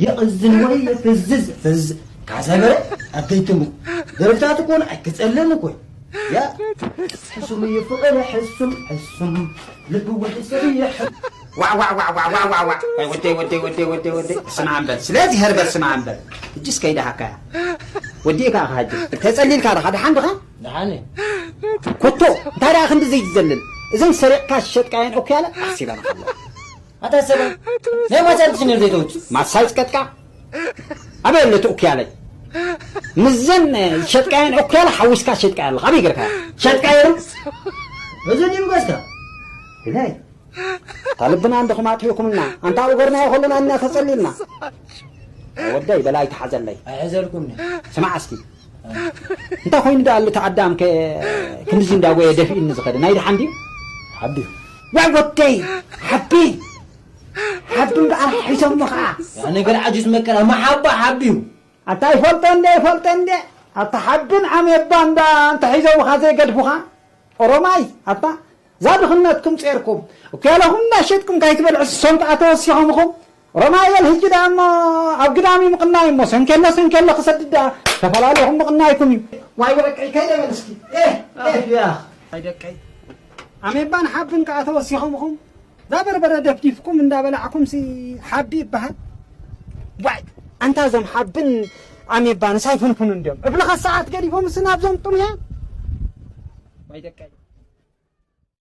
የቕዝን ወይ የፍዝዝ ፍዝ ካሰበረ ኣደይትሙ ደረፍታት እኮ ኣይክጸልን እኮ ያ ሕሱም እዩ ፍቕር ሕሱም ሕሱም ልቢ ውሕስር እዩ ሕ- ዋዕ ዋዕ ዋዕ ዋዕ ዋዕ ዋዕ ዋዕ ዋይ ወደይ ወደይ ወደይ ወደይ ወደይ ስማ ኣንበል ስለዚ ሀርበር ስማ ኣንበል እጅስ ከይዳሃካያ ወዲእካ ኣኻ ሕጂ ተጸሊልካ ዳኻ ደሓን ድኻ ደሓን ኮቶ እንታይ ደኣ ክንዲ ዘይትዘልል እዘን ሰሪቕካ ዝሸጥካየን ኦክያለ ኣሕሲበናኻ ኣለዋ ኣታ ሰበ ናይ ማሳይ ትሽነር ዘይተውት ማሳይ ዝቀጥቃ ኣበይ ኣለቲ ኦክያለይ ምዘን ዝሸጥካየን ኦክያለ ሓዊስካ ሸጥካ ኣለኻ ኣበይ ገርካ ሸጥካየን እዚ ድዩ ገዝካ ኢላይ እታ ልብና እንድኹም ኣጥፊእኩምና ኣንታ ኡገርናዮ ከለና እና ተጸሊልና ወደይ በላይ ተሓዘለይ ኣይሕዘልኩም ስማዕ እስኪ እንታይ ኮይኑ ደኣ ኣሎ እቲ ኣዳም ከ ክንድዚ እንዳጎየ ደፊእኒ ዝኸደ ናይ ደሓን ድዩ ሓቢ ዋይ ወደይ ሓቢ ሓቢ እምበኣር ሒዞሞ ኸዓ ነገር ዓጁዝ መከራ መሓባ ሓቢ እዩ ኣታ ይፈልጦ እንደ ይፈልጦ እንደ ኣታ ሓብን ዓሜባ እንዳ እንተ ሒዞምኻ ዘይገድፉኻ ኦሮማይ ኣታ እዛ ድኽነትኩም ጼርኩም እኮ ያለኹም እንዳሸጥኩም ካይትበልዑ ስሶም ከዓ ተወሲኾም ኢኹም ኦሮማይ በል ህጂ ደኣ እሞ ኣብ ግዳም እዩ ምቕናይ እሞ ሰንኬሎ ሰንኬሎ ክሰድድ ደኣ ተፈላለኹም ምቕናይኩም እዩ ዋይ ወረቀይ ከይደ በል እስኪ ኤህ ኤህ ያ ኣይ ደቀይ ኣሜባን ሓብን ከዓ ተወሲኾም ኢኹም እዛ በርበረ ደፍዲፍኩም እንዳበላዕኩም ሲ ሓቢ ይበሃል ዋይ ኣንታ እዞም ሓብን ኣሜባንስ ኣይፍንፍኑ እንዲዮም እብልኻ ሰዓት ገዲፎም ስ ናብዞም ጥሙያ ዋይ ደቀይ